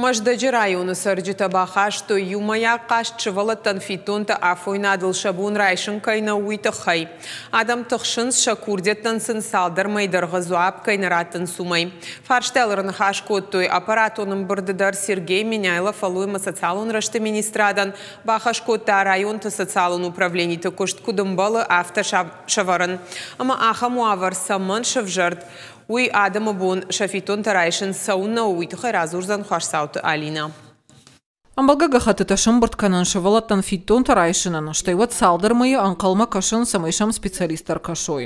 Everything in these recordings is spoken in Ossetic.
Мӕздӕджы районы цӕрджытӕ бахастой иумӕйаг хъаст, сывӕллӕттӕн фиддонтӕ афойнадыл сӕ бон райсын кӕй нӕу, уый тыххӕй. Адӕм тыхсынц, сӕ курдиӕттӕн сын цалдӕр мӕйы дӕргъы дзуапп кӕй нӕ раттынц, уымӕй. Фарстайыл ӕрныхас кодтой аппаратон ӕмбырды дӕр. Сергей Меняйло фӕллой ӕмӕ социалон рӕзты министрадӕн бахӕс кодта районты социалон управлениты куыст куыд ӕмбӕлы, афтӕ сӕвӕрын. Ӕмӕ ахӕм уавӕр цӕмӕн сӕвзӕрд, уый адӕмы бон сӕ фиддонтӕ райсын цӕуылнӕ у, уый тыххӕй радзурдзӕн Хуасдзауты Алинӕ. Ӕмбӕлгӕ гӕххӕттытӕ сӕмбырд кӕнын сывӕллӕттӕн фиддонтӕ райсынӕн, стӕй уӕд цалдӕр мӕйы ӕнхъӕлмӕ кӕсын, цӕмӕй сӕм специалисттӕ ӕркӕсой.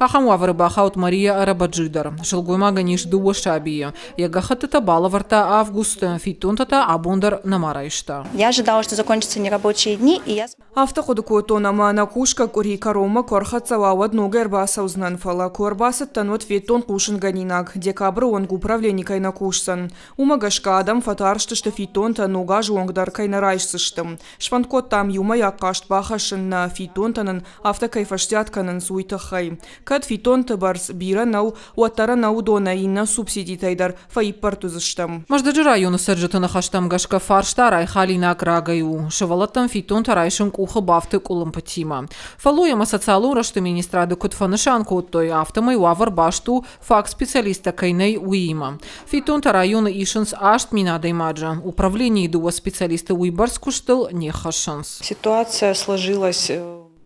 Ахӕм уавӕры бахауд Мария Арабаджи дӕр. Сылгоймагӕн ис дыууӕ сабийы. Йӕ гӕххӕттытӕ балӕвӕрдта августы, фиддонтӕ та абон дӕр нӕма райста. Я ожидала, что закончатся нерабочие дни, и я Афтӕ хъуыды кодтон, ӕмӕ нӕ кусгӕ къуыри кӕронмӕ куы ӕрхӕццӕ уа, уӕд ногӕй ӕрбацӕудзынӕн, фӕлӕ куы ӕрбацыдтӕн, уӕд федтон хъусынгӕнинаг, декабры онг управлени кӕй нӕ кусдзӕн. Уымӕ гӕсгӕ адӕм фӕтарстысты, фиддонтӕ ног азы онг дӕр кӕй нӕ райсдзысты. Сфӕнд кодтам иумӕйаг хъаст бахӕссын, нӕ фиддонтӕ нын афтӕ кӕй фӕстиат кӕнынц, уый тыххӕй. Кӕд фиддонты бӕрц бирӕ нӕу, уӕддӕр ӕнӕ уыдонӕй иннӕ субсидитӕй дӕр фӕиппӕрд уыдзыстӕм. Мӕздӕджы районы цӕрджыты ныхӕстӕм гӕсгӕ фарста райхалинаг рагӕй у. Сывӕллӕттӕн фиддонтӕ райсын къухы бафты къуылымпытимӕ. Фӕллой ӕмӕ социалон рӕзты министрады куыд фӕнысан кодтой, афтӕмӕй уавӕр баст у, фаг специалисттӕ кӕй нӕй, уыимӕ. Фиддонтӕ районы исынц 8000 адӕймаджы. Управленийы дыууӕ специалисты уыйбӕрц куыстыл не ххӕссынц. Ситуация сложилась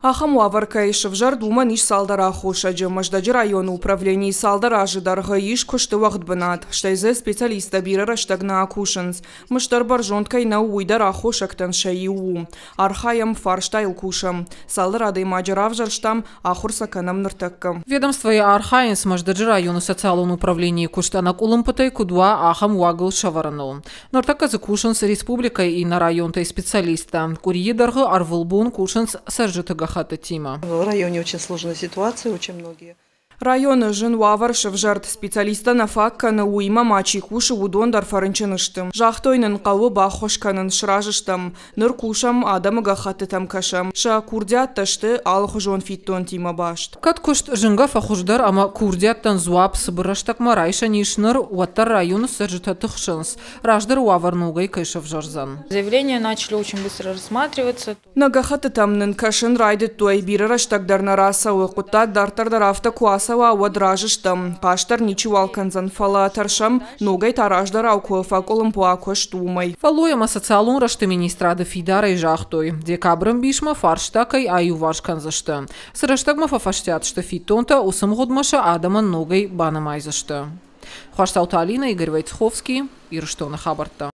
Ахӕм уавӕр кӕй сывзӕрд, уымӕн ис цалдӕр аххосаджы. Мӕздӕджы районы управленийы цалдӕр азы дӕргъы ис куысты уӕгъд бынат, стӕй дзы специалисттӕ бирӕ рӕстӕг нӕ акусынц. Мызд дӕр бӕрзонд кӕй нӕу, уый дӕр аххосӕгтӕн сӕ иу у. Архайӕм, фарстайыл кусӕм. Цалдӕр адӕймаджы равзӕрстам, ахуыр сӕ кӕнӕм ныртӕккӕ. Ведомствойы архайынц, Мӕздӕджы районы социалон управленийы куыст ӕнӕкъуылымпытӕй куыд уа, ахӕм уагыл сӕвӕрыныл. Ныртӕккӕ дзы кусынц республикӕйы иннӕ районтӕй специалисттӕ. Къуырийы дӕргъы ӕрвылбон кусынц цӕрджыты гӕххӕттытимӕ. В районе очень сложная ситуация, очень многие. Районы зын уавӕр сывзӕрд, специалисттӕ нӕ фаг кӕны, уыимӕ ма чи кусы, уыдон дӕр фӕрынчын сты. Загътой нын, хъӕуы баххуыс кӕнын, сразы стӕм. Ныр кусӕм, адӕмы гӕххӕттытӕм кӕсӕм. Сӕ курдиӕттӕ сты алыхуызон фиддонтимӕ баст. Кӕд куыст зынгӕ фӕхуыздӕр ӕмӕ курдиӕттӕн дзуапп цыбыр рӕстӕгмӕ райсӕн ис ныр, уӕддӕр районы цӕрджытӕ тыхсынц, раздӕры уавӕр ногӕй кӕй сӕвзӕрдзӕн. Заявления начали очень быстро рассматриваться. Нӕ гӕххӕттытӕм нын кӕсын райдыдтой, бирӕ рӕстӕг дӕр нӕ рацӕуы. Хъуыддаг дарддӕр дӕр афтӕ куы ацӕуа, уӕд разы стӕм. Хъаст дӕр ничиуал кӕндзӕн, фӕлӕ тӕрсӕм, ногӕй та раздӕрау куы фӕкъуылымпы уа куыст, уымӕй. Фӕллой ӕмӕ социалон рӕзты министрады фидарӕй загътой, декабры ӕмбисмӕ фарста кӕй аиуварс кӕндзысты. Цы рӕстӕгмӕ фӕфӕстиат сты фиддонтӕ, уыцы мгъуыдмӕ сӕ адӕмӕн ногӕй банымайдзысты. Хуасдзауты Алинӕ, Игорь Войцеховский, Ирыстоны хабӕрттӕ.